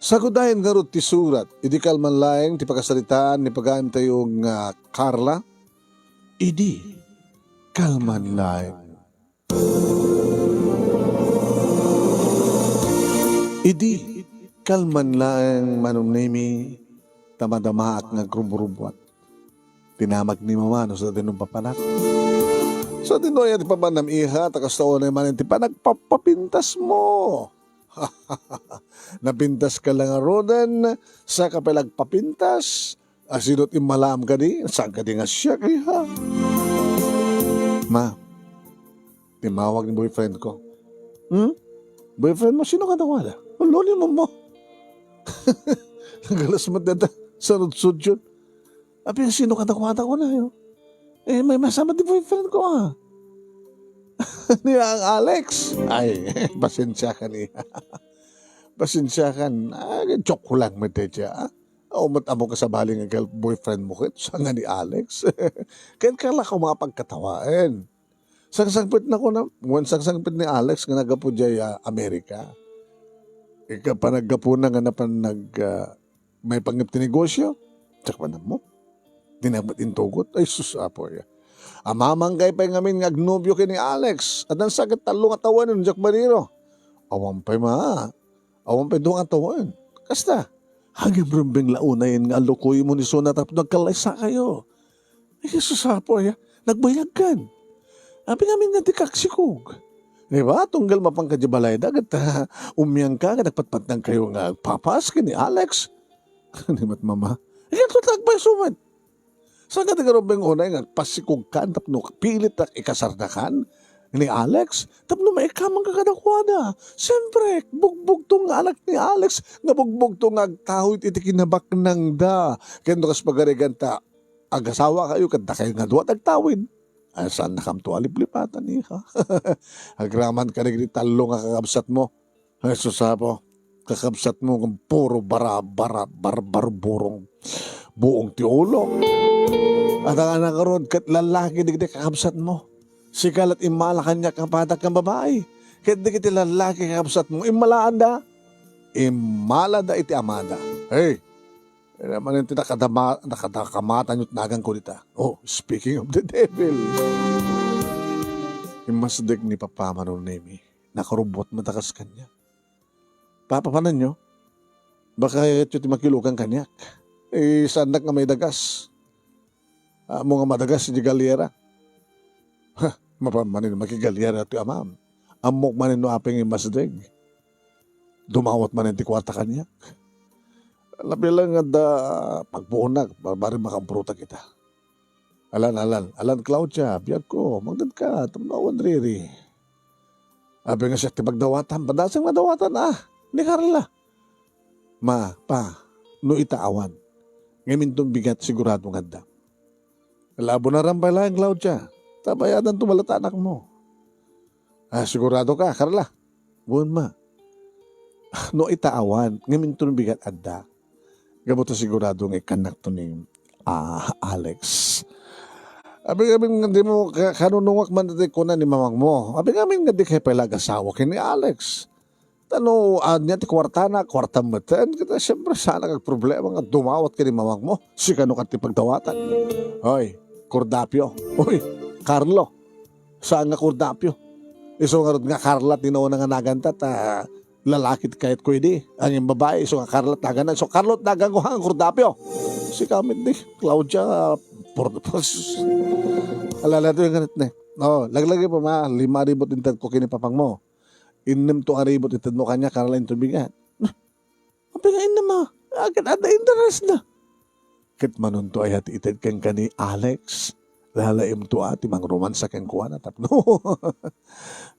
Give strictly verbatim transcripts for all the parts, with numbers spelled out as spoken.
Sagudayen ngarud ti surat, idi kalman laeng ti pakasaritaan ni pagaem tayo nga Carla, idi kalman laeng. Idi kalman laeng, Manong Nemi, ta madamaak nga agrubrubuat. Tinamag ni Mama no sadino papanak. Sadino aya ti papanam, iha, ta kasta unay manen ti panagpapapintas mo. Napintas ka lang ngaruden, saka pay agpapintas. Asino ti immalaam kadi? Saan kadi nga siak, iha? Ma, timawag ni boyfriend ko. Hmm? Boyfriend mo? Sino kadakuada? Lolo ni Mama. Nagalas met data. Sarudsud yun. Abi, sino kadakuada ko na yun? Eh, may masama ti boyfriend ko, ah. Ni ang Alex. Ay, pasensya ka niya. Pasensya ka. Ah, joke ko lang, met, ah. Aw, met amo ka sabali nga girl-, boyfriend mo ket, saan nga ni Alex? Ket kala ko mga pagkatawaen. Sangsangpet na ko na, wen sangsangpet ni Alex nga naggapu diay, ah, Amerika. Ika pa naggapuna nga napan nag, ah, may pangngep ti negosyo. Diak man ammo. Di na met intugot. Ay, sus, Apo, ya. Amamangkay pay ngamin nga agnobio ken ni Alex. Addan sa ket tallo nga tawen, diak maniro. Awan pay ma. Awan pay dua nga tawen. Kasta, agimrumbeng la unayen nga allukoymo ni Sona tapno agkallaysakayo. Ay, Jesus, Apo, aya, nagbayagkan. Abi ngamin nga di kaksikog. Di ba? Tunggal mapan ka di balayda, ket, ah, umiangka, ket nagpatpatnangkayo nga agpapas ken ni Alex. Ni met Mama. Ikan ko ta agpayso met. Saan ka ti ngarud unay nga agpasikogkan tapno pilit a ikasarnakan ni Alex? Tapno maikkamanka kadakuada. Siyempre, bugbugto nga anak ni Alex, nga bugbugto nga agtawid iti kinabaknangda. Ken no kas pagarigan ta, agasawakayo ket dakayo nga dua ti agtawid. Ay, saannakamto a liplipatan, iha. Agraman ka dagiti tallo nga kakabsatmo. Ay, sus, Apo, kakabsatmo nga puro bara-, bara-, bar-, barburong buong ti ulo. At ang anak ngarud, ket lallaki dagiti kakabsatmo. Sika la't immala kaniak nga padak nga babai. Ket dagiti lallaki kakabsatmo, immalaanda. Immalada iti amada. Hey! Kaya manen ti nakadama-, nakadakamatan yo't naganko dita. Oh, speaking of the devil. Immasdek ni Papa Manong Nemi. Nakarubot matakas kaniak. Papapananyo? Baka kayatyo ti makilukan kaniak. Eh, saannak nga maidagas. Amo nga madagas iti galyera. Ha, mapan manen makigaliera ti amam. Ammok manen no apay nga immasdek. Dumawat manen ti kuarta kaniak. Labi lang nga adda pagpuonak, barbareng makampruta kita. Alan, alan, alan, Claudia, biagko, magdadka, tapno awan riri. Abi nga siak ti pagdawatan, padasang madawatan, ah, ni Carla. Ma, pa, no ita awan, ngamin ton bigat sigurado nga adda. Labunaran pay laeng, Claudia, ta bayadan to malata anakmo. Ah, sigurado ka, Carla? Wen, ma. No ita awan, ngamin ton bigat adda. Gapu ta sigurado nga ikkannak to ni, ah, Alex. Abi ngamin nga di mo ka-, kanunungak man dati kuna ni mamangmo. Abi ngamin nga di kay pala agasawa ken ni Alex. Ta no, ania ti kuartana, kuartam metten. Kita, siyempre, saan nga agproblema nga dumawat ken ni mamangmo. Sikano ket ti pagdawatan? Hoy, Kordapio. Hoy, Carlo. Saan nga Kordapio? Isu ngarud nga Carla ti nauna nga naganta ta lalaki ti kayatko idi. Ngem babai, isu nga Carla ti nagana. Isu Carlo ti naganko, ha, Kordapio. Sika met di, Claudia, por-, por-, alala to yung ganit na. Oh, laglagi pa ma, lima ribu ti intedko ken ni papangmo. Innem to a ribu ti intedmo kaniak, Carla, inton bigat. Apay nga innem a? Akin adda interest na. Ket manunto aya ti ited kenka ni Alex? Lalaimto a ti mangromansa kenkuana tapno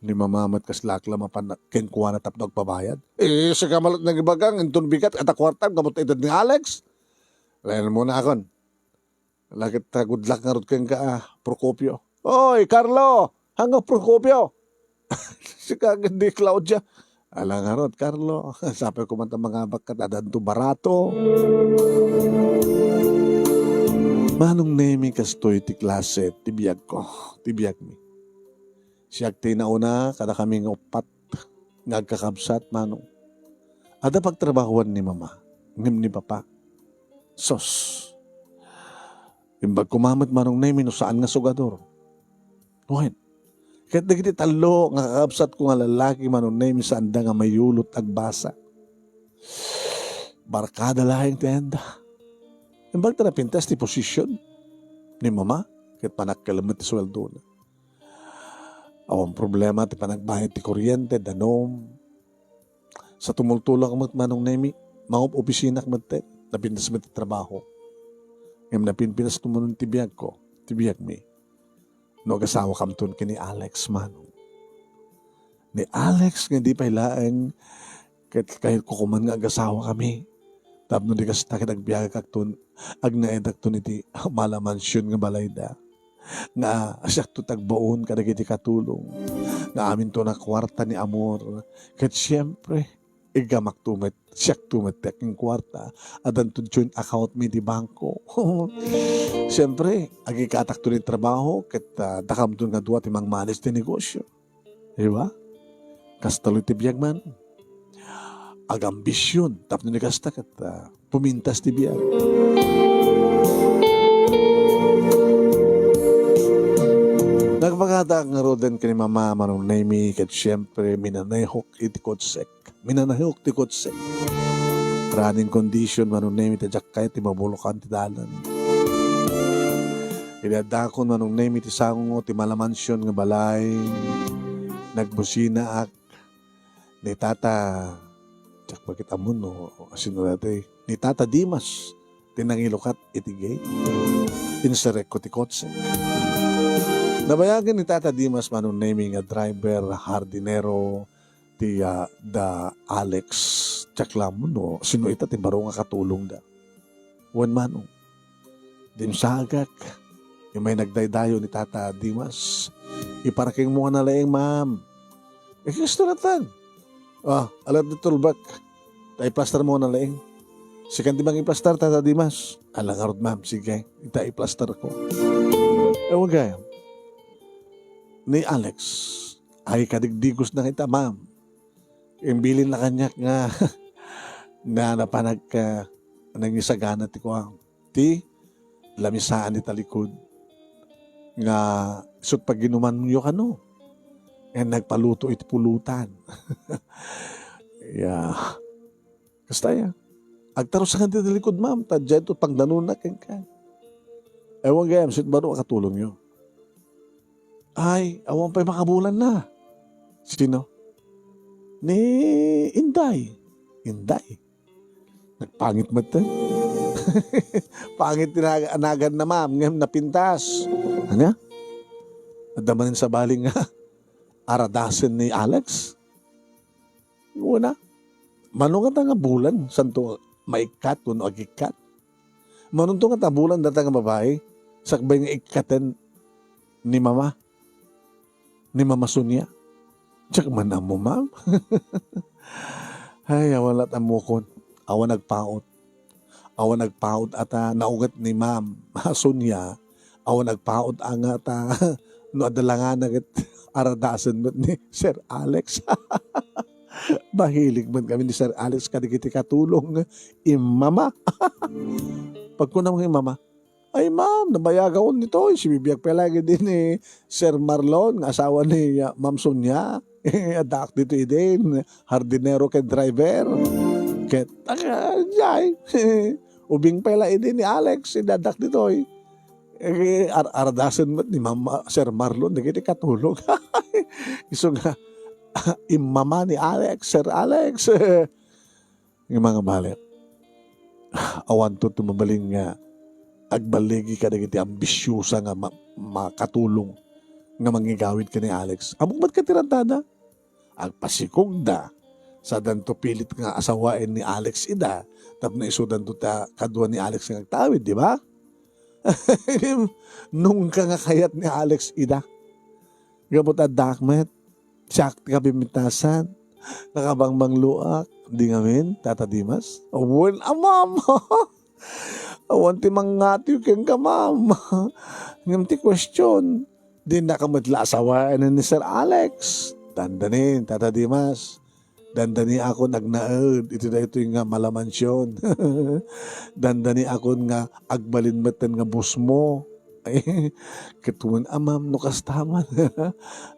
ni mama met kasla ak la mapan kenkuana tapno agpabayad. Eh, sika met la ti nangibaga nga inton bigat adda kuartam gapu ta ited ni Alex. Laeng munakon. Lakit ta good luck ngarud kenka, ah, Procopio. Oy, Carlo! Ania, Procopio? Sika ket di, Claudia. Ala ngarud, Carlo. Sapay koma ta mangabak ket addanto barato. Manong Nemi, kastoy ti klase ti biagko, ti biagmi. Siak ti nauna kadakami nga uppat nga agkakabsat, Manong. Adda pagtrabahoan ni mama, ngem ni papa, sus. Imbag koma met Manong Nemi no saan nga sugador. Wen, ket dagiti tallo nga kakabsatko nga lallaki Manong Nemi saanda nga mayulot agbasa. Barkada laeng ti ayanna. Imbag ta napintas ti posisyon ni mama, ket panakkel met ti suweldona. Awan problema ti panagbayad ti kuryente, danum. Sa tumultulak met Manong Nemi, mangup-opisinak met, napintas met ti trabaho. Ngem napinpinas ko manen ti biagko, ti biagmi. No agasawakamton ken ni Alex, Manong. Ni Alex nga di pay laeng ket kayatko koman nga agasawakami. Tapno di kasta ket agbiagakton, agnaedakton iti mala mansion nga balayda. Nga siakto ti agbaon kadagiti katulong. Nga aminton a kuarta ni Amor. Ket siempre, igamakto met, siakto met ti agkuarta. Addanto joint account mi ti bangko. Siempre, agikatakto ni trabaho, ket, ah, dakamton nga dua ti mangmanage ti negosyo. Di ba? Kasta ti biag man. Agambision, tapno ni kasta ket, ah, pumintas ti biag. Nagpakadaak ngaruden ken ni mama Manong Nemi, ket siempre, minanehok iti kotsek. Minanehok ti kotsek. Running condition, Manong Nemi, ta diak kayat ti mabulokan ti dalan. Idi addaakon Manong Nemi ti sango ti mala mansion nga balay, nagbusinaak ni Tata, diak met ammo no sino daytoy, ni Tata Dimas ti nangilukat iti gate. Inserekko ti kotse. Nabayagen ni Tata Dimas Manong Nemi nga driver, hardinero, ti, ah, da Alex. Diak la ammo no sino ita ti baro nga katulongda. Wen Manong, dimsaagak. Immay nagdaydayo ni Tata Dimas. Iparking mo nga nalaing, ma'am. Eh, kastoy latta. Ah, alat di tulbak. Ta iplastar mo nga nalaing. Sikan ti mangiplastar, Tata Dimas. Ala ngarud, ma'am. Sige, ita iplastar ko. Ewan gayam. Ni Alex, ay kadigdigos na kita, ma'am. Imbilin na kaniak nga, nga napan agka-, nangisagana ti kuan, ti lamisaan ita likod nga isut' pagginumanyo kano. Nga nagpaluto iti pulutan. Ya. Kasta ya. Agtarusangan ti likod, ma'am, ta diay to pagdanonna kenka. Ewan gayam, sino baro a katulongyo? Ay, awan pay makabulan na. Sino? Ni Inday. Inday. Nagpangit met, eh. Pangit ti naga-, nagan na, ma'am, ngem napintas. Ania? Adda manen sabali nga aradasen ni Alex? Una, mano ngata nga bulan, santo maikkat wenno agikkat? Manonto ngata bulan data nga babai, sakbay nga ikkaten ni mama, ni Mama Sonia? Diak man ammo, ma'am. Ay, awan lat ammokon. Awan nagpaut. Awan nagpaut ata naugat ni Ma'am Sonia. Awan nagpaut anga ta no adda langana ket aradasen met ni Sir Alex. Mahilig man kami ni Sir Alex kadagiti katulong. Imama. Pagkunam nga imama, "Ay, ma'am, nabayagakon ditoy. Sibibiag pay laeng idi ni Sir Marlon nga asawa ni, ah, Ma'am Sonia. Addaak ditoy idin, hardinero ken driver." Ket, ah, jay. Ubing pay la idi ni Alex, idi addaak ditoy. Eh, ar-, ardasen met ni Ma'am, ah, Sir Marlon dagiti katulong. Isu nga, immama ni Alex, Sir Alex. Nga mga balik, awanto ti mabalin nga agballigi kadagiti ambisiosa nga ma-, makatulong nga mangigawid ken ni Alex. Ammok met ket ti rantada? Agpasikogda. Sadanto pilit nga asawaen ni Alex ida tapno isudanto ta kadua ni Alex nga agtawid, di ba? Nungka nga kayat ni Alex ida. Gapu ta addaak met. Siak ti kapimitasan. Nakabangmangloak. Di ngamin, Tata Dimas. Wen a, ma'am. Awan ti mangngatiw kenka, ma'am. Ngem ti question, dinaka met la asawaen ni Sir Alex. Dandanin, Tata Dimas. Dandaniakon agnaed iti daytoy nga mala mansion. Dandaniakon nga agbalin metten nga boss mo. Ay, ket wen a, ma'am, no kasta man.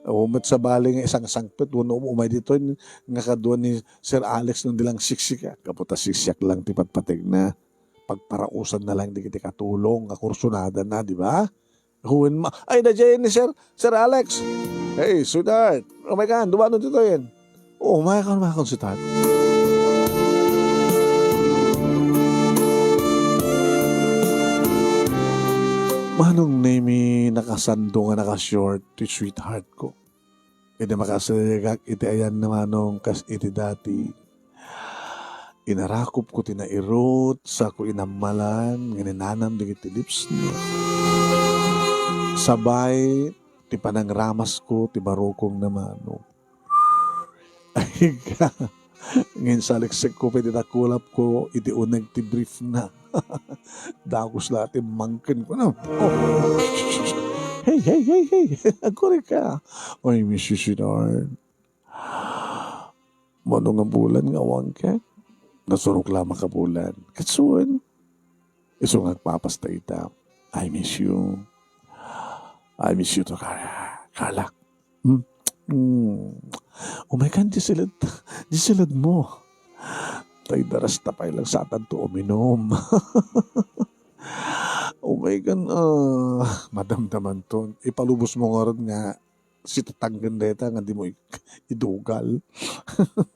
O, met sabali nga isangsangpet wenno um-, umay ditoy nga kadua ni Sir Alex no di lang siksiak. Gapu ta siksiak lang ti patpategna. Pagparausanna lang dagiti katulong nga kursunadana, di ba? Wen ma-, ay, daydiay ni Sir, Sir Alex. Hey, sweetheart. Umay kan, dumano ditoyen. O, umay kan, umay kan, sweetheart. Manong Nemi, nakasando nga naka-short ti sweetheart ko. Idi makasayagak iti ayanna, Manong, kas iti dati. Inarakop ko ti nairut, sako inammalan nga ninanam dagiti lips niya. Sabay ti panangramas ko ti barukong na, Manong. Ay ka, ngin saliksik ko pay ti dakulap ko iti uneg ti brief na. Dagus la ti mangken ko na. Oh. Hey, hey, hey, hey. Agkurika. Oy, Missus Sinar. Mano nga bulan nga awan ka? Nasurok la makabulan. Katsuan. Isu nga agpapasta ita. I miss you. I miss you too, Carla. Carla. Hmm? Hmm. Umay kan, di siled, di siled mo. Tay daras ta pay lang satan to uminom. Umay kan, ah, madamdaman ton. Ipalubos mo ngarud nga sitatanggen deta nga di mo ik-, idugal.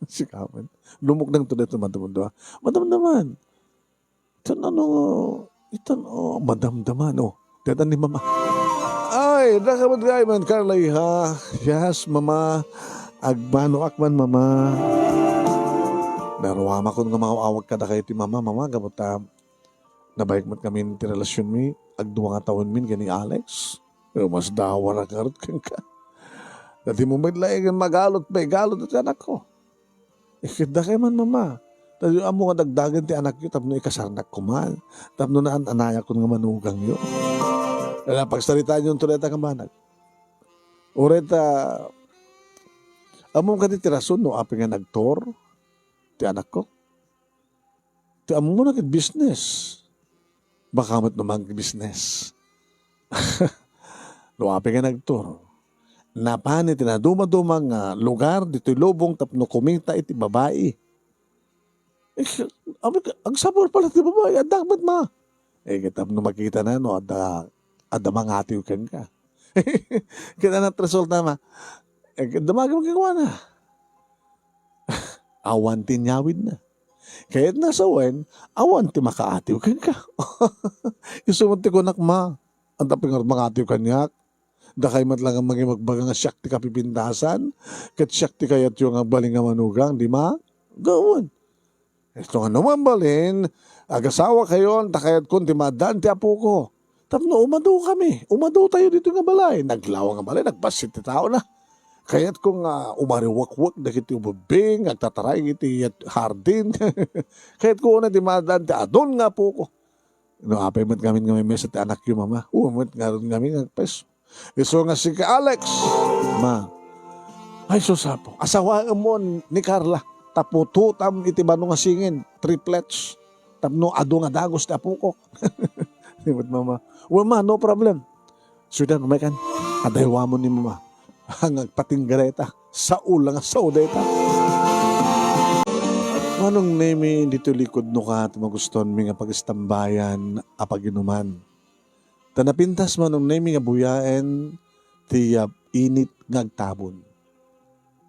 Sikamen. Lumuknang to deta madamdaman. Madamdaman. Itan ano, itan, oh, madamdaman, oh. Deta ni Mama. Ay, dakamat gayman, Carla, iha. Yes, Mama. Agmanoak man, Mama. Naruamakon nga mangawawag kadakayo ti Mama, Mama, gapu ta nabayag met ngamin ti relasionmi, agdua nga tawenmin ken ni Alex. Pero mas dawar a karot kenka. Dati mo met laeng magalot, maigalot ti anakko. Ikidda kay man, Mama. Ta ammo nga dagdagen ti anakyo tapno ikasarnak koma. Tapno naan-anayakon nga manugangyo. Ala, pagsaritaenyo to dayta nga banag. Uray ta, ammom kadi ti rason no apay nga nagtor ti anakko? Ti ammona ket business. Baka met no mang-business. No apay nga nagturo, napan iti nadumaduma nga lugar ditoy lubong tapno kumita iti babai. Eh, amin, agsapul pala ti babai, adda met, ma. Eh, ket tapno makita na, no, adda, adda mangatiw kenka. Ket anat resulta, ma? Eh, ket dumagem kenkuana. Awan ti inyawidna. Kayatna sawen, awan ti makaatiw kenka. Isu met ti kunak, ma, adda pay ngarud makaatiw kaniak. Dakay met laeng a mangibagbaga nga siak ti kapipintasan, ket siak ti kayatyo nga agbalin nga manugang, di ma? Gawen. Isu nga no mambalin, agasawakayon, ta kayatkon ti maaddaan ti apoko. Tapno umadukami, umadutayo ditoy nga balay. Naglawa nga balay, nagbassit ti taona. Kayatko nga umariwakwak dagiti ubbing nga agtataray iti hardin. Kayatko unay ti maaddaan ti adun nga apoko. No apay met ngamin nga maymaysa ti anakyo, Mama? Umet ngarud ngamin nga agpes. Isu nga si Alex, Ma. Ay, sus, Apo. Asawaemmo ni Carla. Tapno tutam iti bano nga singin. Triplets. Tapno adu nga dagus ti apokok. Ni met, Mama. Well, Ma, no problem. Sudan, umay kan. Adaywa mo ni Mama. Ang agpatingga dayta. Sao la nga sao dayta. Manong Nemi, ditoy likod no ka ti magustuanmi nga pagistambayan a paginuman. Ta napintas Manong Nemi nga buyaen ti, ah, init nga agtabon.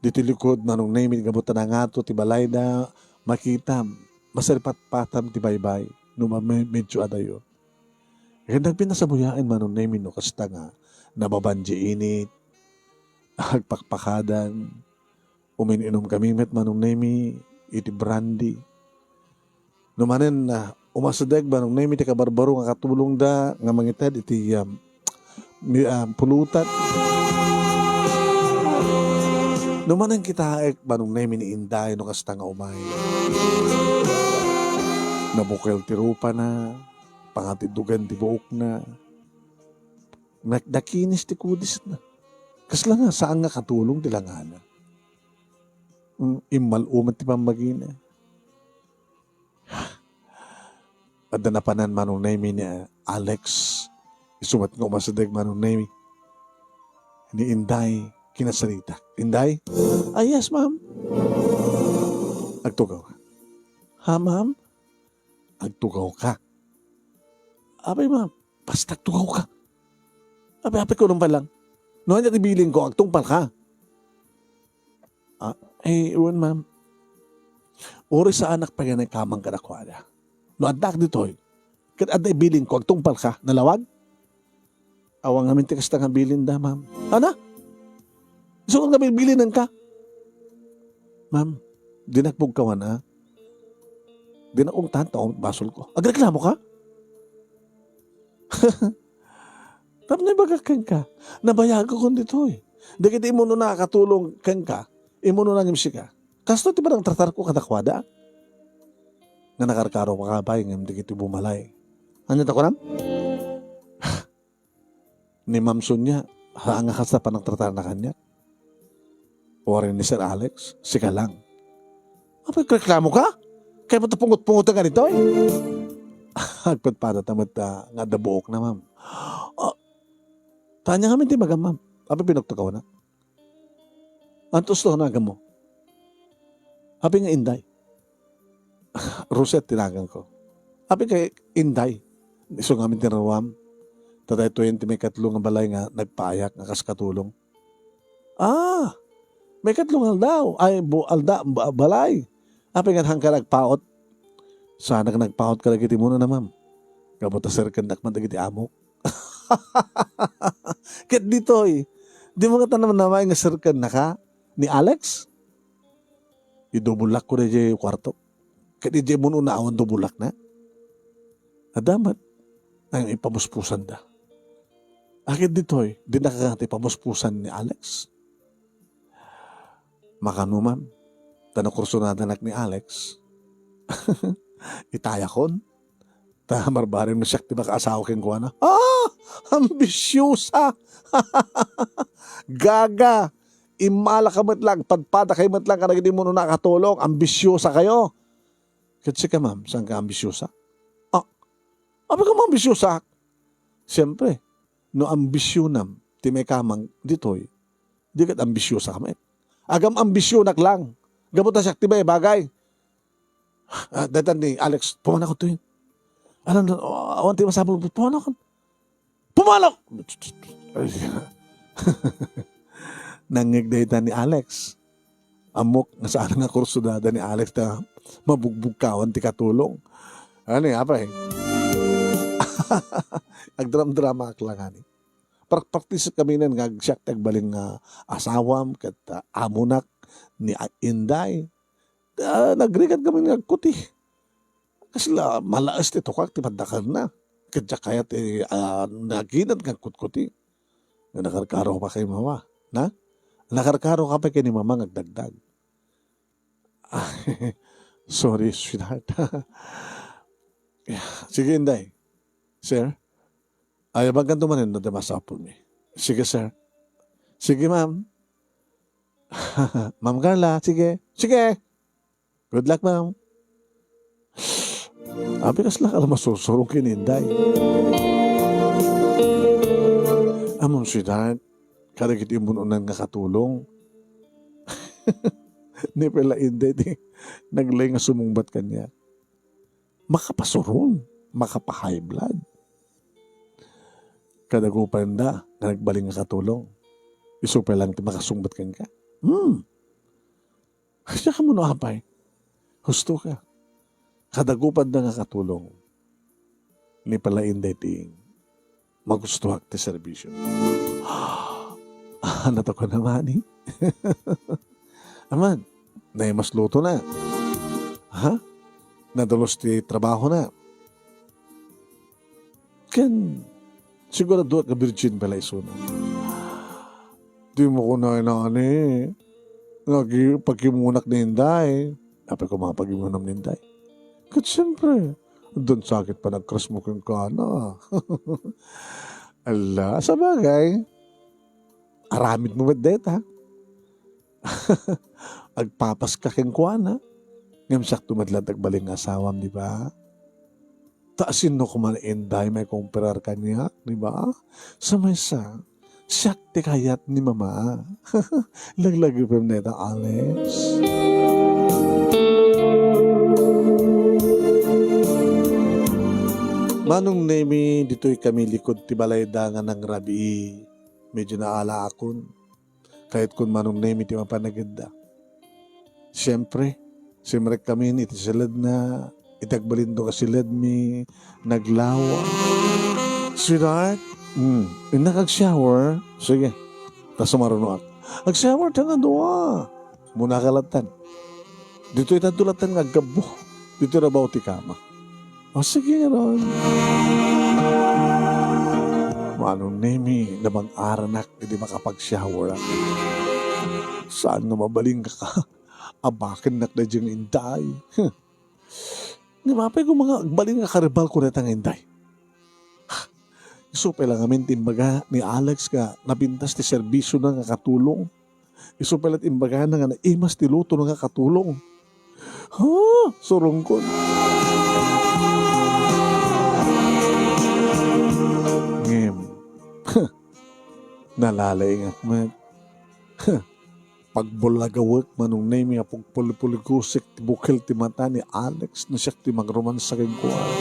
Ditoy likod Manong Nemi, gapu ta nangato ti balayda, makitam, masaripatpatam ti baybay, no mame-, medyo adayo. Ket nagpintas a buyaen Manong Nemi no kasta nga nababan diay init, agpakpakadan, umin-inom kami met Manong Nemi iti brandy. No manen, ah, umasideg Manong Nemi ti kabarbaro nga katulongda nga mangited iti, um, mi-, ah, pulutat. No manen kitaek Manong Nemi ni Inday no kasta nga umay. Nabukel ti rupana, pangatiddogan ti buokna. Nak-, nakinis ti kudisna. Kasla nga saan nga katulong ti langana. Mm, immal-o met ti pammagina. Adda napanan Manong Nemy ni Alex. Isu met nga umasideg Manong Nemy. Ni Inday, kinasaritak. "Inday?" "Ah, yes, ma'am." "Agtugaw ka." "Ha, ma'am?" "Agtugaw ka." "Apay, ma'am, basta agtugaw ka." "Apay, apay, kunam pa lang. No ania ti bilin ko, agtungpal ka." "Ah, eh, wen, ma'am. Uray saanak pay nga naikamang kadakuada. No addaak ditoy, ket adda ibilin ko, agtungpal ka, nalawag?" "Awan ngamin ti kasta nga bilinda, ma'am." "Ana? Isu nga bilbilinenka?" "Ma'am, dinak bugkawan, a. Dinak ungtan, ta basol ko." "Agreklamo ka?" "Tapno ibagak kenka, nabayagakon ditoy. Dagiti immunona a katulong kenka, immunona ngem sika. Kastoy ti panangtratarko kadakuada. Nga nakarkaro ka pay ngem dagiti bumalay." "Ania ta kunam?" "Ni Ma'am Sonia, saan nga kasta panangtratarna kaniak. Uray ni Sir Alex, sika lang." "Apay, reklamo ka? Kayat ta pungot-pungoten ka ditoy?" "Agpadpadata met, ah, nga adda buokna, ma'am." "Ah, ta ania ngamin ti ibagam, ma'am? Apay, pinagtugawanak?" "Antos to, naganmo?" "Apay nga Inday?" "Rosette ti naganko." "Apay nga Inday? Isu ngamin ti naruam. Ta daytoyen ti maikatlo nga balay nga nagpaayak nga kas katulong." "Ah, maikatlo nga aldaw, ay, bu-, alda-, ba-, balay. Apay nga haanka nagpaut?" "Saanak nagpaut kadagiti immunona, ma'am. Gapu ta serkennak man dagiti amok." "Ket ditoy, dimo ngata namnama nga serkennaka ni Alex?" "Idubulakko daydiay kuarto. Ket idiay immunona awan dubulakna. Adda met nga ipamuspusanda. Ket ditoy, dinaka ngata ipamuspusan ni Alex?" "Makano, ma'am, ta nakursunadanak ni Alex. Itayakon. Ta barbarem no siak ti makaasawa kenkuana." "Ah! Ambisyosa! Gaga! Immalaka met lang, padpadaka met lang kadagiti immunona a katulong. Ambisyosakayo." "Ket sika, ma'am, saanka ambisyosa?" "Ah, apay nga maambisyosaak?" "Siempre, no ambisyonam ti maikamang ditoy, di ket ambisyosaka met. Agam-ambisyonak lang. Gapu ta siak ti bagay-bagay." "Ah, dayta ni Alex, pumanakon toyen. Alam, awan ti masapul, pumanakon. Pumanok!" Nangngeg dayta ni Alex. Ammok nga saan nga kursudada ni Alex ta mabugbugkawan ti katulong. Ani, apay? Agdramdramaak lang, ani. Prakpraktisak kami nen nga agsiak ti agbalin nga asawam ket, ah, amonak ni, ah, Inday. Ah, nagrigat kami nga agkuti. Kasla malaes ti tukak ti paddakelna. Ket diak kayat ti, ah, naginat nga agkutkuti. Nga nakarkaro ka pay ken ni Mama, na? Nakarkaro ka pay ken ni Mama nga agdagdag. Sorry, sweetheart. Sige, Inday. Sir? Ay, abankan to manen no ti masapulmi. Sige, sir. Sige, ma'am. Ma'am Carla, sige. Sige. Good luck, ma'am. Abi, kasla ka la masusurong ken ni Inday. Ammom, sweetheart, kadagiti immun-unan nga katulong. Ni pay la Inday ti naglay nga sumungbat kaniak. Makapasuron, makapa-high blood. Kadagupanda nga nagbalin nga katulong. Isu pay lang ti makasungbat kenka. Hmm. Siak kano apay? Husto ka. Kadagupanda nga katulong. Ni pay la Inday ti magustuak ti serbisyo. Ania to kunam, ani? Aman, naimas lutona. Ha? Nadalus ti trabahona. Ken, siguradoak nga virgin pay la isuna. Dimo kunana, ani, nga agi-, pagkimunak ni Inday. Apay koma pagkimunam ni Inday? Ket siempre, addan sakit panagkrasmo kenkuana. Ala, sabagay, aramidmo met dayta. Agpapaska kenkuana. Ngem siakto met laeng ti agbalin nga asawam, di ba? Ta sino koma, Inday, maikumparar kaniak, di ba? Sa maysa, siak ti kayat ni Mama. Laglagipem dayta, Alex. Manong Nemi, ditoy kami likud ti balayda nga nangrabii. Medyo naalaakon. Kayatkon, Manong Nemi, ti mapanagidda. Siempre, simrekkamin iti siledna, iti agbalin dua a siledmi, naglawa. Sweetheart, hmm, innak ag-shower? Sige, ta sumarunoak. Ag-shower ta nga dua. Muna ka lattan. Ditoy tadto lattan nga aggabbo. Ditoy rabaw ti kama. O, sige ngarud. Manong Nemi, nabang-aranak idi makapag-shower. Saan nga mabalin nga ka? Abakennak daydiay nga Inday. Huh. Ngem apay koma nga agbalin nga karibal ko dayta nga Inday? Isu pay la ngamin ti imbaga ni Alex nga napintas ti serbisiona nga katulong. Isu pay la ti imbagana nga naimas ti lutona nga katulong. Ha? Surongkon. Ngem, nalalaingak met. Pagbullagawek, Manong Nemi, a pagpulipuligusek ti bukel ti mata ni Alex no siak ti mangromansa kenkuana.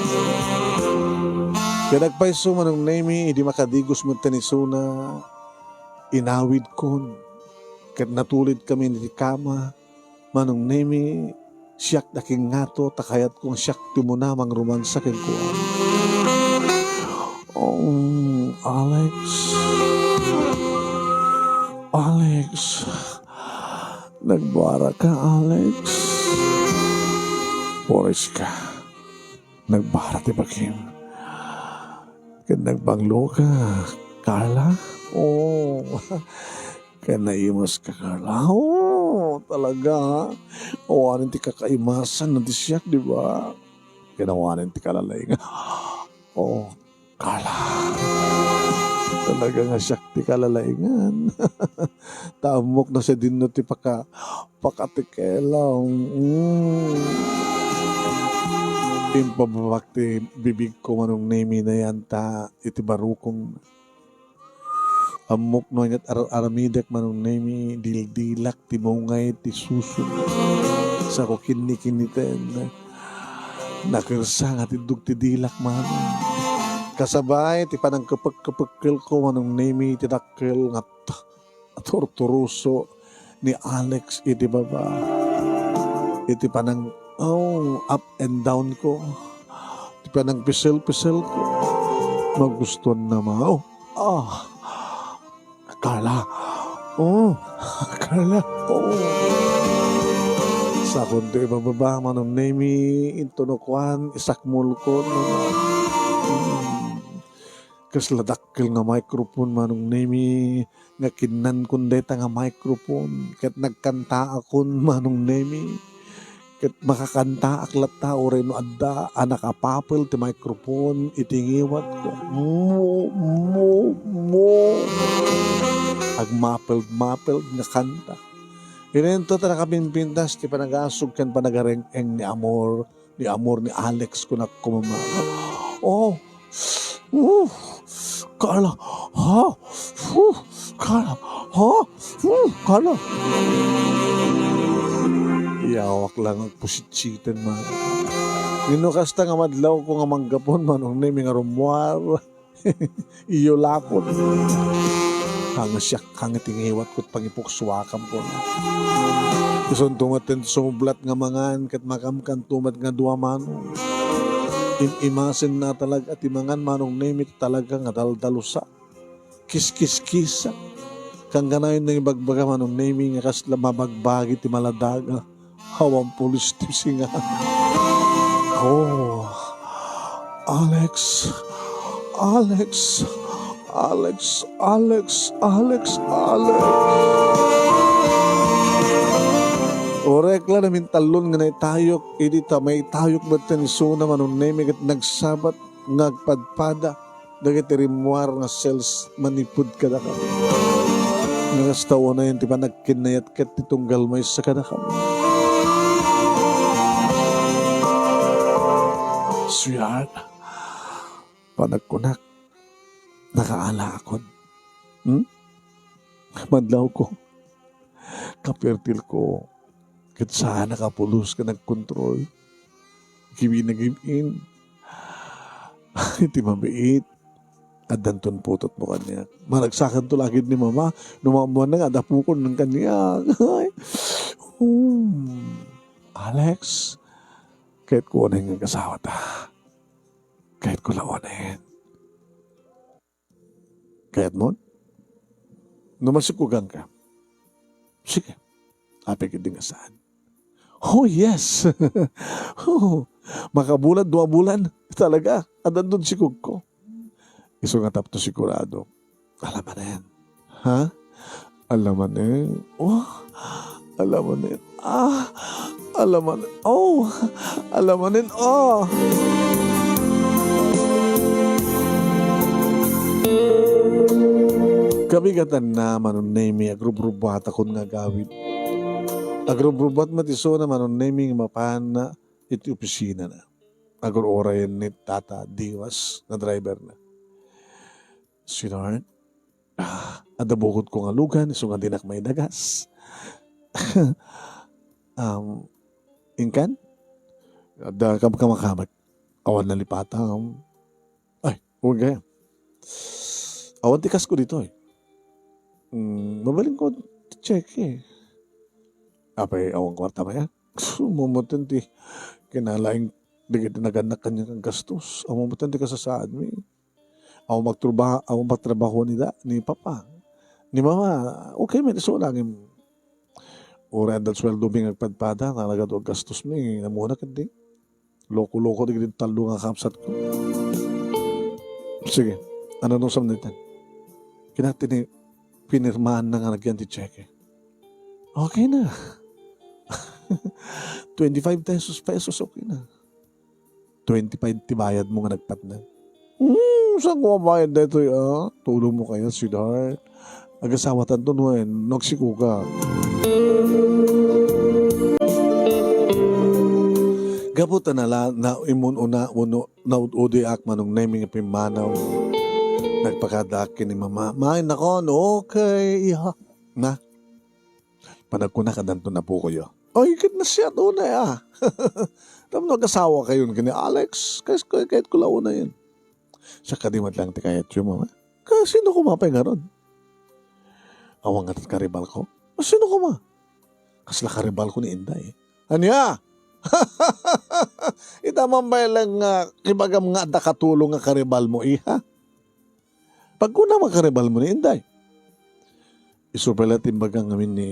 Ket agpayso, Manong Nemi, idi makadigos met ti isuna, inawidkon. Ket natulidkami iti kama, Manong Nemi, siak da kingngato, ta kayatko nga siak ti umuna mangromansa kenkuana. Oh, Alex. Alex. Nagbara ka, Alex. Puris ka. Nagbara ti bagim. Ket nagbanglo ka, Carla? Oh. Ket naimas ka, Carla? Oh, talaga? Awanen ti kakaimasan no di siak, di ba? Ket awanen ti kalalaing. Oh, Carla. Talaga nga siak ti kalalaingan. Ta ammok no sadino ti paka-, pakatikelem. Mm. Impababak ti bibigko, Manong Nemi, nayan ta iti barukong. Ammok no aniat ar-aramidek, Manong Nemi, dildilak ti mungay ti suso. Sako kinnikinniten. Nakersa nga tiddog ti dilak, Manong. Kasabay ti panangkepek-kepekkelko, Manong Nemi, ti dakkel nga t-, torturuso ni Alex iti baba. Iti panang, oh, up and down ko. Iti panangpisel-pisel ko. Magustuanna, Manong. Ah, Carla. Oh, Carla. Oh. Sakon ti ibababa, Manong Nemi, intunokuan, isakmulkon. Mm. Kasla dakkel nga microphone, Manong Nemi, nga kinnankon dayta nga microphone. Ket nagkantaakon, Manong Nemi. Ket makakantaak latta uray no adda a nakapapel ti microphone iti ngiwatko. Mo, mo, mo. Agmapel-mapel nga kanta. Inento ta nakapimpintas ti panagasog ken panagareng-eng ni amor, ni amor ni Alex, kunak koma, Manong. Oh, Uh, Carla, ha? Uh, Carla, ha? Uh, Carla. Iyawak lang agpusitsitan, Manong. Ngeno kasta nga madlawko nga manggapon, Manong Nemi, nga rummuar. Iyo lakon. Ang siak kang ti ngiwat ket pangipuksuakam ko. Isunto met ti sumublat nga mangan ket makamkanto met nga dua, Manong. Im-imasen na talaga ti mangan, Manong Nemi, talaga nga daldalusa. Kiskiskisa. Kangkanayon nang ibagbaga, Manong Nemi, nga kasla mabagbagi ti maladaga. Awan pulos ti singa. Oh, Alex, Alex, Alex, Alex, Alex, Alex. Orek la namintallon nga naitayok, idi ta maitayok met ti isuna, Manong Nemi, ket nagsabat nga agpadpada dagiti rimmuar nga sales manipud kadakami. Kasta unayen ti panagkinnayat ket ti tunggal maysa kadakami. Sweetheart, panagkunak, nakaalaakon. Hmm? Madlawko. Kapertilko. Ket saanak a pulos ken agkontrol. Gibinagib-in. Iti mabiit, addanton putotmo kaniak. Maragsakanto la gid ni Mama, no maammoanna nga adda pukotna kaniak. Ay. Hmm. Alex, kayatko unayen nga agasawata. Kayatko la unayen. Kayatmon? No masikuganka. Sige. Apay ketdi nga saan. Oh, yes. Oh, makabulan, dua bulan. Talaga, addanton sikogko. Isu nga tapno sigurado. Alamanen. Ha? Alamanen. Oh, alamanen. Ah, alamanen. Oh, alamanen. Oh. Kabigatanna, Manong Nemy, agrubrubuatakon nga agawid. Agrubrubuat met isuna, Manong Nemy, nga mapan iti opisinana. Agur-urayen ni Tata Dimas nga driverna. Sweetheart, ah, adda bukotko nga lugan, isu nga dinak maidagas. Um, inkan? Adda kamkamakamek. Awan nalipatam. Ay, huwag kaya. Awan ti kasko ditoy. Mm, mabalinko ti cheque. Apay, awan kwarta maya? Mamuteng ti kinalaing dagiti nagannak kaniak nga gastos. Awan mamuteng ti kasasaadmi. Awan magtruba-, awan magtrabaho ni da-, ni Papa. Ni Mama, okay met isu, ngem uray adda sueldomi nga agpadpada, nalagad ti gastosmi, namuna ketdi. Loko-loko dagiti tallo nga kabsatko. Sige, ano no sam niten? Kinatini pinirmaanna nga nagyan ti cheque. Okay na. Twenty-five pesos, pesos, okay na. Twenty-five ti bayadmo nga nagpatnag. Hmm, saan ko mabayad daytoy, ah? Tulongmo kaya, sweetheart. Agasawatanto no, eh, nagsikuga. Gapu ta nala-, na, imun-una, uno, naud-udiak, Manong Nemy nga pimmanaw. Nagpakadaak ken ni Mama. Main nakon, okay, iha. Na, panagkunak addanton apokoyo. Ay, ket nasiat unay, ah. Tapno agasawakayon ken ni Alex, kayat, kayatko la unayen. Siak kadi met laeng ti kayatyo, Mama. Kasino koma pay ngarud? Awan nga ti karibalko. Sino koma? Kasla karibalko ni Inday. Ania? Ita man pay laeng nga ibagam nga adda katulong nga karibalmo, iha? Pagkunam nga karibalmo ni Inday. Isu pay la ti imbaga ngamin ni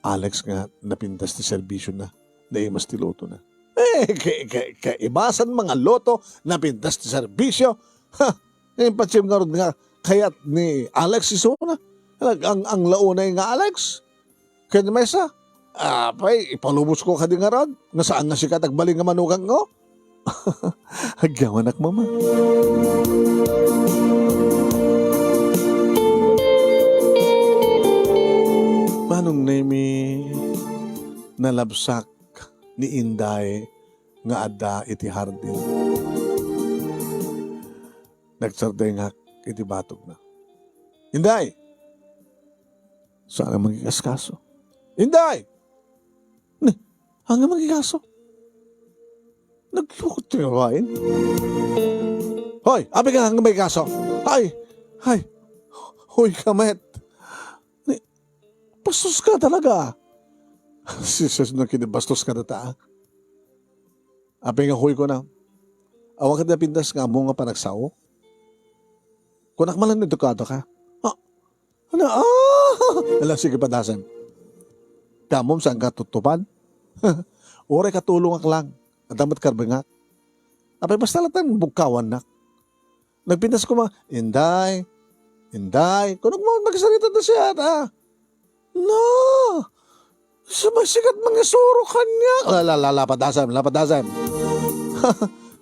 Alex nga napintas ti serbisiona, naimas ti lotona. Eh, ka-, ka-, kaibasan nga loto, napintas ti serbisio. Ha! Impatsim ngarud nga kayat ni Alex isuna. Nag-ang-ang la unay nga Alex. Ken maysa, apay, ipalubos ko kadi ngarud, nga saan nga sika ti agbalin nga manugang ko? Agyamanak, Mama. Manong Nemy, nalabsak ni Inday nga adda iti hardin. Nagsardengak iti batogna. Inday! Saan nga mangikaskaso? Inday! Ni, haan nga mangikaso? Naglukot ti babaen. Hoy, apay nga haan nga mangikaso? Ay! Ay! Huy ka met! Ni, bastos ka talaga. Sus, no, kini bastos ka data, ah. Apay nga huy ko na. Awan ka napintas nga ammo nga panagsao. Kunak man lang edukado ka. Ah, ano? Ah! Ala, sige, padasem. Kamom, saan ka tutupan? Uray katulongak lang. Adda met karbengak. Apay, basta latang bugkawannak. Nagpintas koma, "Inday, Inday." Kunok mo, nagsarita da siya, ah. No! Sumasikat mangisuro kaniak. La, la, la, la, padasem, la, padasem.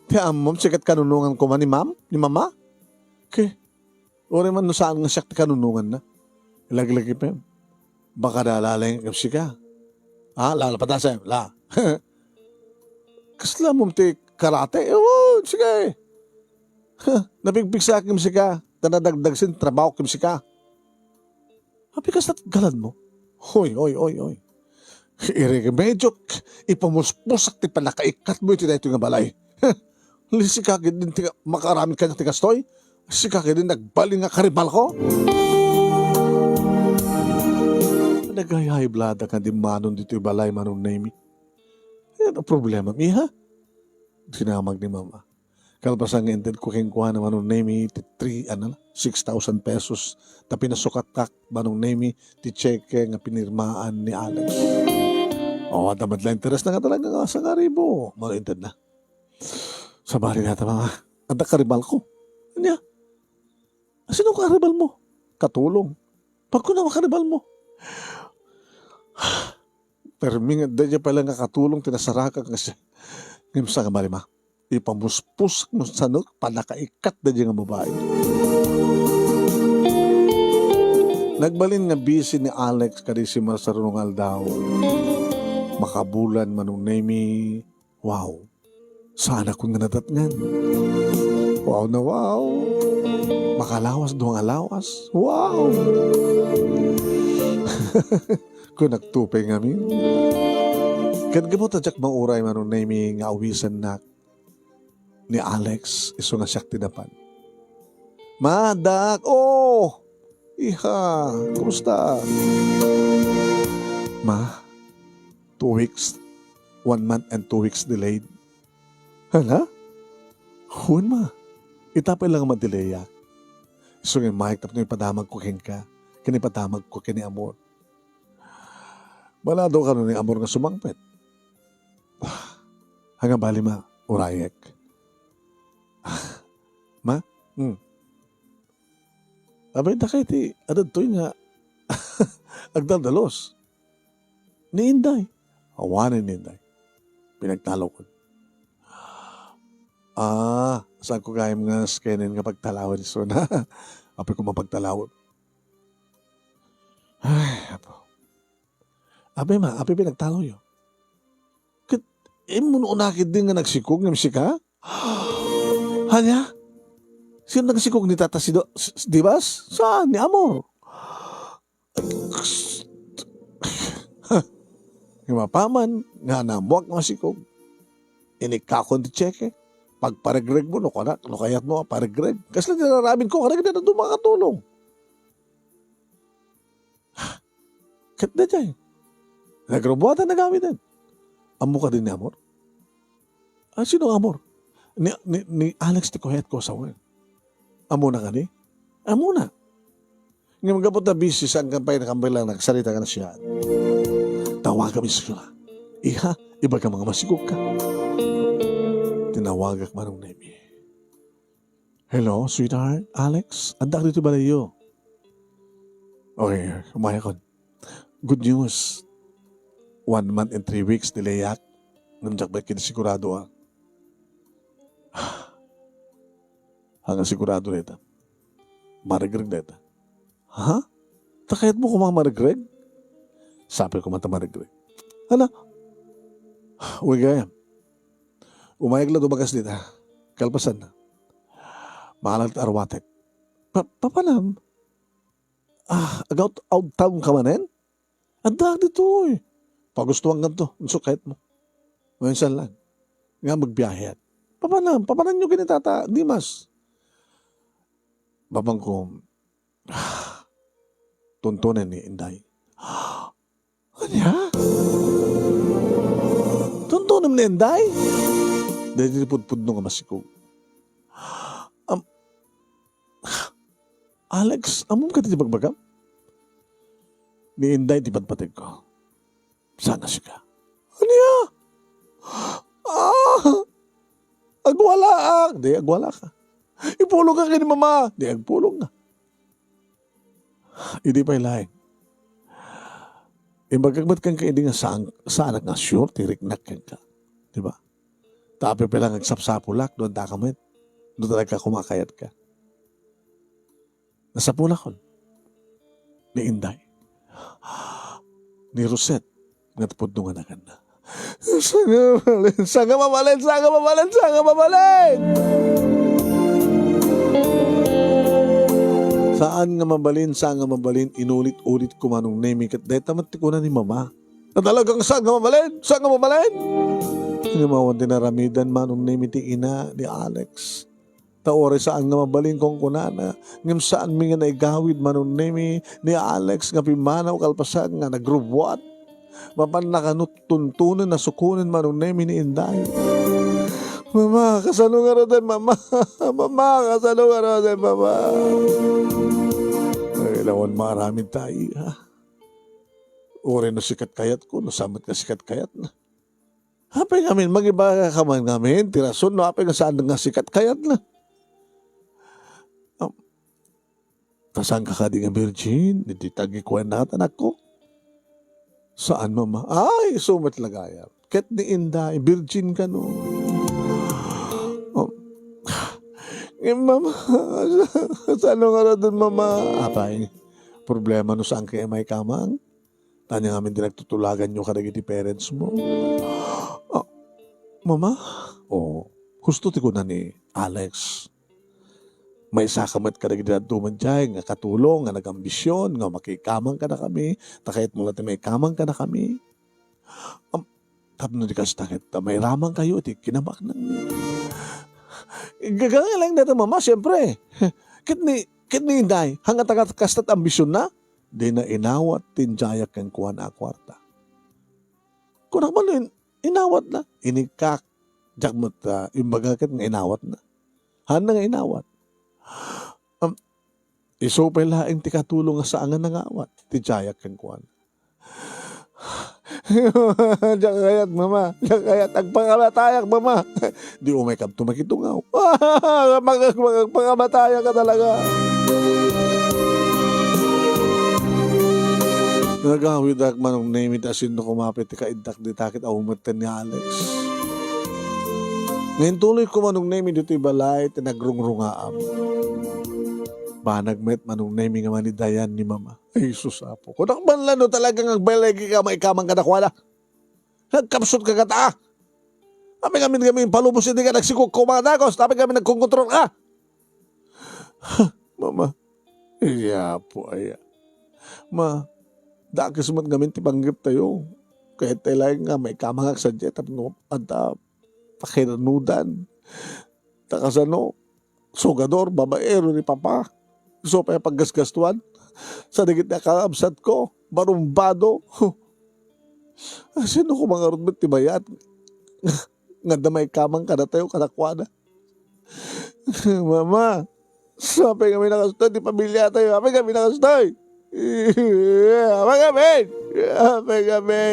Ti ammom, sikat kanunongan koma ni ma'am, ni mama. Ke, uray man no saan nga siak ti kanunonganna. Lagi-lagi pa yun. Baka nalalaing ken sika. Ha? La, la, patasem, la. Kasla mo ti karate? Ewan, sige. Ha, nabigpigsa ken sika, ta nadagdagsen trabaho ken sika. Abi, kasla galan mo? Hoy, hoy, hoy, hoy. Iremedyo, ipamuspusak ti pannakaikkat mo iti daytoy nga balay. Sika ketdin ti makaaramid kaniak ti kastoy? Sika ketdin nagbalin nga karibal ko? Naghay-high blood ka dimanon ditoy balay, Manong Nemi. Ano problema, iha? Dinamag ni Mama. Kalpasan nga inted ko kenkuana, Manong Nemi, ti three, ano, six thousand pesos. Ta pinasukattak, Manong Nemi, ti tseke nga pinirmaan ni Alex. O, adda met la interes na nga talaga nga sangaribu. Mano inted na. Sabali na ta, Mama. Adda karibal ko. Ania? Sino karibal mo? Katulong. Pagkunam a karibal mo. Permi nga, daydiay pay la nga katulong ti nasarakak nga siak. Ngem sangabali, Ma, ipamuspusakmo sano pannakaikkat daydiay nga babai. Nagbalin nga busy ni Alex kadaydiay marsarno nga aldaw. Makabulan, Manong Nemi. Wow. Saanakon nga nadatngan. Wow na wow. Makalawas, dua nga lawas. Wow! Kunak to pay ngamin. Ket gapu ta diak mauray, Manong Nemi, nga awisennak ni Alex, isu nga siak ti napan. Ma, Dak, oh! Iha, kumusta? Ma, two weeks, one month and two weeks delayed. Hala? Wen, Ma. Ita pay la nga madelayak. Isu nga immayak tapno ipadamagko kenka, ken ipadamagko ken ni Amor. Maladaw kano ni Amor nga sumangpet. Ania bali, Ma, urayek. Ma? Hmm. Abay, dakay ti adda ditoy nga agdaldalus. Ni Inday. Awanen ni Inday. Pinagtalawko. Ah, saanko gayam nga sakbay nga pagtalawen isuna. Apay koma pagtalawen. Ay, apo. Apay, Ma, apay pinagtalawyo? Ket, immuno na ketdin nga nagsikog ngem sika? Ania? Sino nagsikog ni Tata si Do-, s-, s-, Dimas? Saan? Ni Amor. Ngem apaman nga naammoak nga masikog, inikkakon ti tseke. Pagparegregmo no kunak, no kayatmo a paregreg. Kasla ti aramidko kadagiti dadduma a katulong. Ket daydiay, nagrubuatan nagawiden. Ammo kadi ni Amor? Ah, sino Amor? Ni, ni, ni Alex ti kayatko a sawen. Ammona kadi? Ammona. Ngem gapu ta busy, saanka pay nakambay lang nagsarita kaniak. Tawagam isu la. Iha, ibagam nga masikogka. Tinawagak, Manong Nemi. Hello, sweetheart. Alex, addaak ditoy balayyo. Okay, umayakon. Good news. One month and three weeks delayak. Ngem diak met ketdi sigurado a. Ania nga sigurado dayta? Maregreg dayta. Ha? Ta kayatmo koma a maregreg? Sapay koma ta maregreg. Hala? Uy, gayam. Umayag la dumagas dita. Kalpasanna, maalag ti arwatek. Pa-, papanam? Ah, ag-out, out town ka manen? Addaak ditoy. Pagustuankanto, isu kayatmo. Wen, saan lang. Nga magbiaheak. Papanam, papanamyo ken ni Tata Dimas. Bamangko, tuntunen ni Inday. Ania? Tuntunem ni Inday? Daydi ti pudpudno nga masikog. Am-, Alex, ammom kadi ti bagbagam? Ni Inday ti patpategko. Saan a sika? Ania? Ah! Agwalaak! Di, agwalaka. Ipulongka ken ni Mama! Di, agpulongka. Idi pay laeng. Imbagak met kenka idi nga saan, saanak nga sure ti riknak kenka. Di ba? Ta apay pay lang agsapsapulak, no addaka met. No talaga koma a kayatka. Nasapulakon ni Inday. ni Rosette nga pudno nga naganna. Saan nga mabalin, saan nga mabalin, saan nga mabalin, saan nga mabalin! Saan nga mabalin, saan nga mabalin, inulit-ulit ko, Manong Nemi, ket dayta met ti kuna ni Mama. Na talagang saan nga mabalin, saan nga mabalin! Ngem awan ti naramidan, Manong Nemi, ti ina ni Alex. Ta uray saan nga mabalin, kunkunana, ngem saanmi nga naigawid, Manong Nemi, ni Alex nga pimmanaw kalpasan nga nagrubuat. Mapan nakanuttuntunen a sukonen, Manong Nemi, ni Inday. Mama, kasano ngaruden, Mama? Mama, kasano ngaruden, Mama? Ay, lawan maaramid tayo, ha? Uray no sikat kayat ko, no samet nga sikat kayat na. Apay ngamin, mangibaga ka man ngamin, ti rason no apay nga saan nga sikat kayat na. Am, ta saan ka kadi nga virgin, iti tagikuan na, anakko? Saan, Mama? Ay, isu met la gayam. Ket ni Inday, virgin kano. Am, ngem, Mama, saan nga radon, Mama? Apay, problema no saan kayo maikamang? Ania ngamin ti nagtutulaganyo kadagiti parents mo? Ah, Mama? Oh, husto ti kuna ni Alex. Maisaka met kadagiti dadduma diay nga katulong nga nagambisyon nga makikamang kadakami, ta kayatmo la ti maikamang kadakami. Am, tapno di kasta ket ta mairamang kayo iti kinabaknang. Gaga nga lang dayta, Mama, siyempre. Ket ni, ket ni Inday, hangata kat-, kasta ti ambisionna? Dina inawat ti indiayak kenkuana a kuarta. Kunak man in-, inawatna. Inikkak. Diak met, ah, imbaga ket nga inawatna. Haanna nga inawat. Am, isu pay laeng ti katulong nga saan nga nangawat ti indiayak kenkuana. Diak kayat, Mama. Diak kayat. Agpakamatayak, Mama. Di umay kabto makitungaw. Mag-, mag-, agpakamatayak ka talaga. Nagawidak, Manong Nemi, ta sinno kumapit ti kaiddak dita ket aw metten ni Alex. Nga intuloy ko, Manong Nemi, ditoy balay ti nagrungrungaam. Banag met, Manong Nemi, nga manidayan ni Mama. Ay, sus, Apo. Kunak man la no talagang agbaligi ka, maikamang kadakuada. Nagkapsut ka kata. Apay ngamin, ngamin palubos, hindi ka nagsikog ko mga dagos. Apay ngamin nagkonkontrol ka. Mama. Iya, Apo, aya. Ma, dakes met ngamin ti panggep tayo. Kayat tayo laeng nga maikamangak sadiay tapno adda pakinanudan. Ta kasano, sugador, babaero ni Papa. Isu pay a paggasgastuan. Sa dagiti a kakabsatko, barumbado. Sino ko mangarud met ti mayat? Nga adda maikamang kadatayo kadakuada. Mama, apay kami nakastoy ti pamilya tayo? Apay kami nakastoy? Apay kami? Apay kami?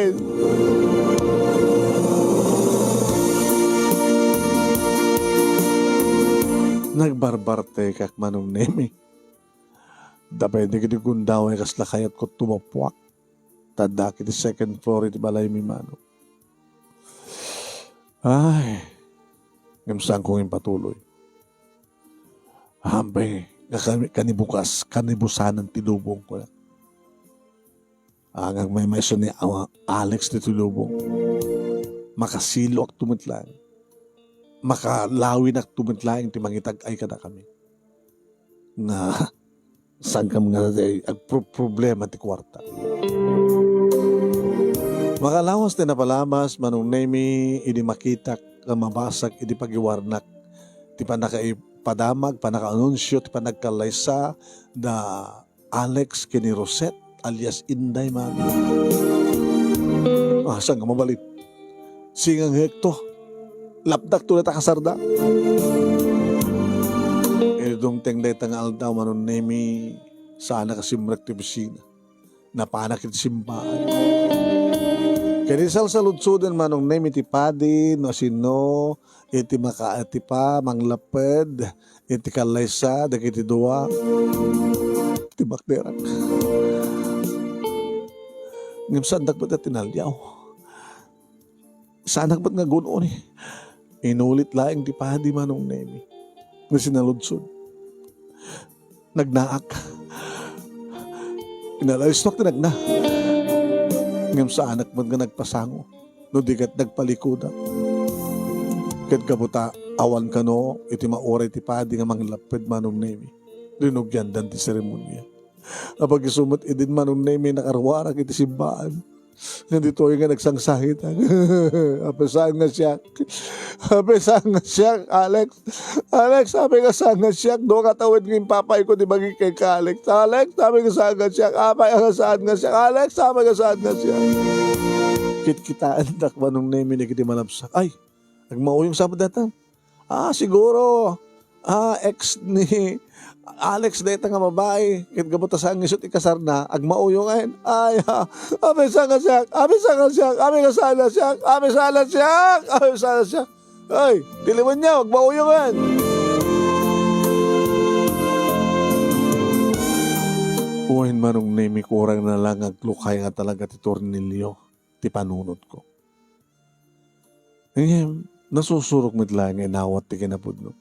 Nagbarbartekak, Manong Nemi. Dapay dagiti gundaway kasla kayatko tumapuak. Ta adda iti second floor iti balaymi, Manong. Ay, ngem saanko nga impatuloy. Apay nga kani-, kanibukas, kanibusanan ti lubong ko. Ang agmaymayso ni Awa-, Alex ditoy lubong. Makasiloakto met laeng. Makalawinakto met laeng ti mangitag-ay kadakami. Nga, saankam nga agpro-, problema ti kuarta. Makalawas ti napalabas, Manong Nemi, idi makitak nga mabasag iti pagiwarnak ti pannakaipadamag, pannakaanunsio, ti pannagkallaysa da Alex ken ni Rosette alias Inday Mami. Ah, saan nga mabalin? Singa nga ekto. Lapdakto dayta kasarda. Idi dumteng dayta nga aldaw, Manong Nemi, saanak a simrek ti opisina. Napanak iti simbahan. Ken idi salsaludsoden, Manong Nemi, ti padi, no asino, iti makaatipa, manglapped, iti kallaysa, dagiti dua, ti bakderak. Ngem saandak met a tinaliaw. Saanak met nga gun-oni. Inulit laeng ti padi, Manong Nemi. Nga sinaludsod. Nagnaak. Inalaystok ti nagna. Ngem saanak met nga nagpasango, no di ket nagpalikudak. Ket gapu ta awan kano iti mauray ti padi nga manglapped, Manong Nemi, rinugiandan ti seremonia. Apag isu met idin, Manong Nemi, nakaruarak iti simbaan. Nga ditoy nga nagsangsangitak. Apay saan nga siak. Apay saan nga siak, Alex. Alex, apay nga saan nga siak. Dua ka tawen nga impapayko ti bagik kenka, Alex. Alex, apay nga saan nga siak. Apay nga saan nga siak. Alex, apay nga saan nga siak. Kitkitaendak, Manong Nemi, dagiti malabsak. Ay, agmauyong sa dayta. Ah, siguro, ah, ex ni Alex dayta nga babae. Ket gapu ta saan nga isut' ikasarna, agmauyongen. Ay, ah, apay saan nga siak, apay saan nga siak, apay nga saan nga siak, apay saan nga siak, apay saan nga siak. Ay, ti demonyo, agmauyongen. Wen, Manong Nemi, kurang na lang aglukay nga talaga ti tornilyo ti panunotko. Ngem, nasusurok met laeng nga inawat ti kinapudno.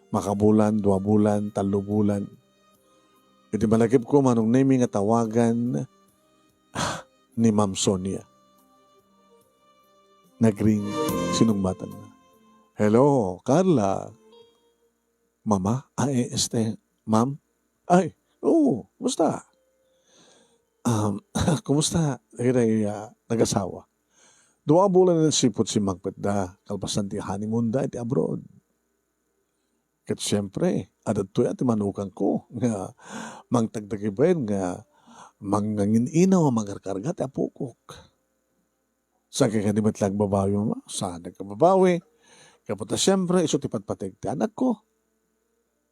Makabulan, dua bulan, tallo bulan. Iti malagipko, Manong Nemi, nga tawagan, ah, ni Ma'am Sonia. Nagring, sinungbatanna. "Hello, Carla." "Mama?" "Ah, eh, este, ma'am?" "Ay, oo, kumusta?" Um, kumusta dagiti, ah, nagasawa? Dua a bulan nga nagsipud simmangpetda, kalpasan ti honeymoon da iti abroad. Ket siempre, adda daytoy a ti manukangko nga mangtagdagibay nga mangin-inaw a mangarkarga ti apokok. Saan ka kadi met la agbabawi, Mama? Saan ka agbabawi? Gapu ta siempre, isu ti patpateg ti anakko.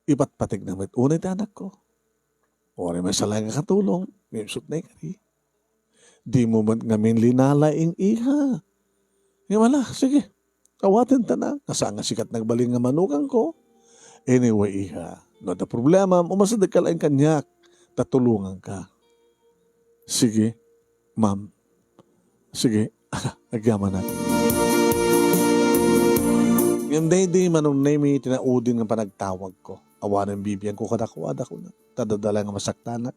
Ipatpategna met unay ti anakko. Uray maysa laeng a katulong, ngem isut' naikari. Dimo met ngamin linalaing, iha. Ngem ala, sige. Awaten ta na. Kasano nga sika ti nagbalin nga manukangko? Anyway, iha, no adda problemam, umasidegka laeng kaniak, ta tulonganka. Sige, ma'am. Sige, agyamanak. Ngem daydi, Manong Nemi, ti naudin nga panagtawagko. Awanen bibiangko kadakuada, kuna. Ta adda laeng a masaktanak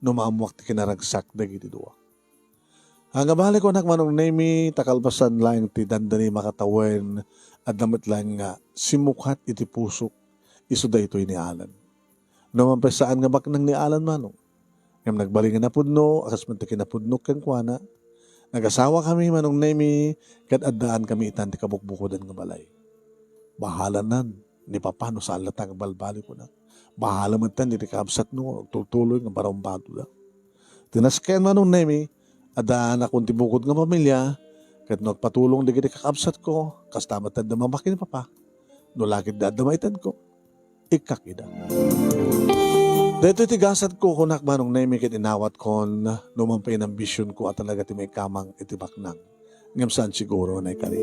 no maammoak ti kinaragsak dagiti dua. Agabali, kunak, Manong Nemi, ta kalpasan laeng ti dandani makatawen, adda met laeng nga simmukat iti pusok, isu daytoy ni Alan. No man pay saan nga baknang ni Alan, Manong. Ngem nagbalin nga napudno, a kas met ti kinapudnok kenkuana. Nagasawakami, Manong Nemi, ket addaankami itan ti kabukbukodan nga balay. Bahalanan ni Papa no saan latta nga agbalbaliw, kunak. Bahala metten dagiti kakabsatmo no agtultuloy nga barumbatoda. Ti nasken, Manong Nemi, addaanakon ti bukod nga pamilia, ket no agpatulong dagiti kakabsatko, kasta met ti adda mamaki ni Papa. No la ketdi adda maitedko, ikkak ida. Daytoy ti gasatko, kunak, Manong Nemi, ket inawatkon no man pay inambisionko a talaga ti maikamang iti baknang. Ngem saan siguro nga naikari.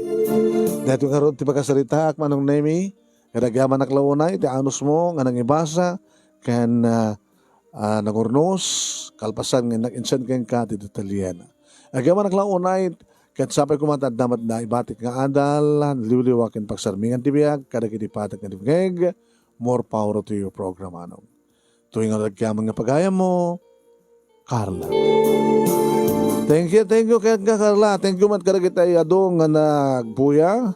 Daytoy ngarud ti pakasaritaak, Manong Nemi, ket agyamanak la unay iti anusmo nga nangibasa ken, ah, ah, nangurnos, kalpasan nga nag-insend kenka ti detalyena. Agyamanak la unay ket sapay koma ta adda met naibatik nga adal, liwliwa ken pagsarmingan ti biag kadagiti patag nga dimngeg. More power to you, programa, Manong. Toy nga agyaman nga pagayammo, Carla. Thank you, thank you, kenka, Carla. Thank you met kadagiti adu nga nagbuya.